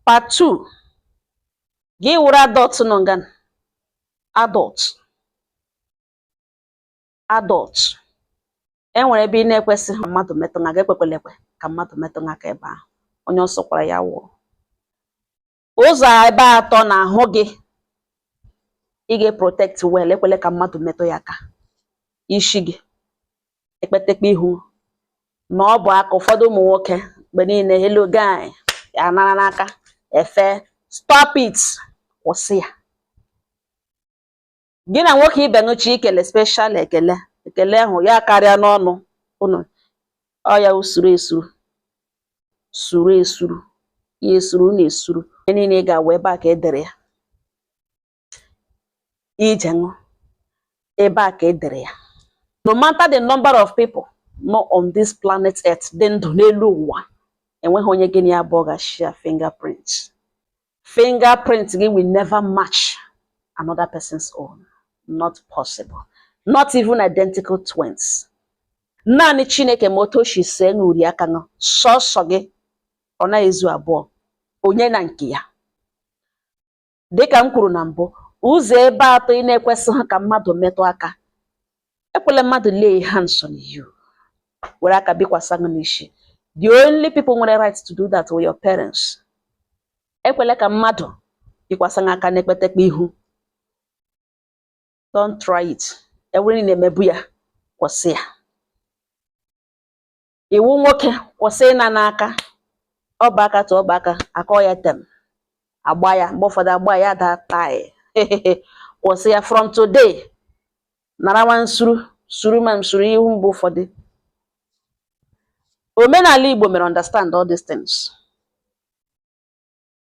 Part 2, gị wụrụ adult nọ nga, adult, adult, enwere ebe ị na-ekwesịghị mmadụ metụ aka. Ekwekwela ekwe ka mmadụ metụ aka ebe ahụ. Onye ọsọ kwara ya wụrụ ụzọ ebe atọ na ahụ gị ị ga-protect well. Ekwele ka mmadụ metụ ya aka. Isi gị, ekpetekpe ihu na ọ bụ aka. Ụfọdụ ụmụ nwoke mgbe niile, "Hello guy," ya nara n'aka efe. Stop it, kwụsị ya. Gị na nwoke ibe ṅụchi ikele special ekele, ekele ahụ ya karịa n'ọnụ unu. Ọ ya usuru esuru, suru esuru ya, esuru unu esuru. Ihe niile ị ga-awa ebe a ka edere ya. Ije ṅụ ebe a ka edere ya. No matter the number of people nọ on this planet Earth dị ndụ n'elu ụwa, enweghị onye gị na ya abụọ ga-share fingerprint. Fingerprint gị will never match another person's own. Not possible, not even identical twins. Naanị Chineke ma otu o si see ṅụri aka ṅụ sọsọ gị, ọ naghị ezu abụọ, onye na nke ya. Dịka m kwuru na mbụ, ụzọ ebe atọ ị na-ekwesịghị ka mmadụ metụ aka. Ekwela mmadụ lay hands on you, were aka bikwasa gị n'isi. The only people nwere right to do that were your parents. Ekwela ka mmadụ bikwasa gị aka n'ekpetekpe ihu. Don't try it. Ewere na-emebu ya, kwụsị ya. Iwu nwoke, kwụsị ịna n'aka ọba aka tụ ọba aka akọ ya tem agba ya. Mgbe ụfọdụ agba ya daa tai. Kwụsị ya from today. Narawa nsuru suru ma nsuru ihu. Mgbe ụfọdụ omenala Igbo mere understand all these things.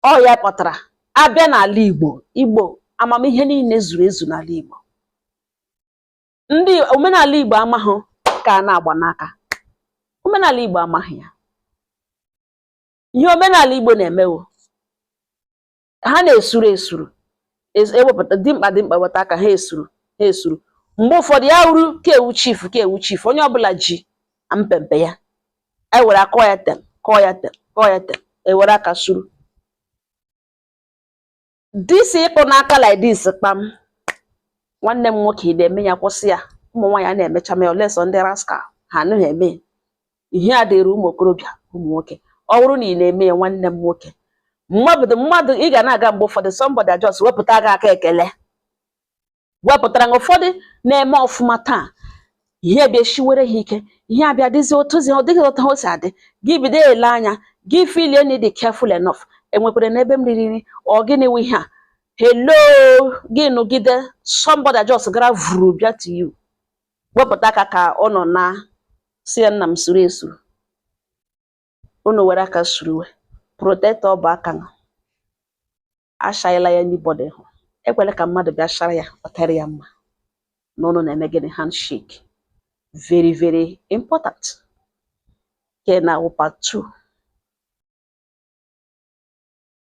Ọ ya kpatara abịa n'ala Igbo, Igbo amamihe niile zuru ezu n'ala Igbo. Ndị omenala Igbo amaghị ka a na-agba n'aka. Omenala Igbo amaghị ya. Ihe omenala Igbo na-emewo, ha na-esuru esuru, ewepụta dimkpa dimkpa weta aka ha esuru, ha esuru. Mgbe ụfọdụ ya wuru ka ewu chief, ka ewu chief, onye ọbụla ji mpempe ya ewere akọ ya tem, kọọ ya tem, kọọ ya tem, ewere aka suru. This ịkụ n'aka like this kpam, nwanne m nwoke, ị na-eme ya, kwụsị ya. Ụmụ nwaanyị a na-emecha ma olesọ ndị rascal ha anaghị eme ya. Ihe a dịrị ụmụ okorobịa, ụmụ nwoke. Ọ bụrụ na ị na-eme ya, nwanne m nwoke, mmadụ mmadụ ị ga na-aga, mgbe ụfọdụ somebody just wepụta gị aka ekele wepụtara na ụfọdụ na-eme ọfụma taa, ihe bịa shiwere ha ike, ihe abịa dịzi otuzi, ọ dịghị otu o si adị. Gị bido ele anya gị, feel na dị careful enough. Enwekwara n'ebe m riri nri, ọ gịnị wụ ihe a? Hello, gị nọgide, somebody just gara vuru bịa to you, wepụta aka ka ọ nọ na si ya, "Nna m, suru esuru." Unu were aka suruwe, protect ọbụ aka ṅụ. Ashaila ya anybody hụ. Ekwela ka mmadụ bịa shara ya. Ọ tere ya mma na unu na-eme gịnị? Handshake, very very important. Ke na awụ part 2.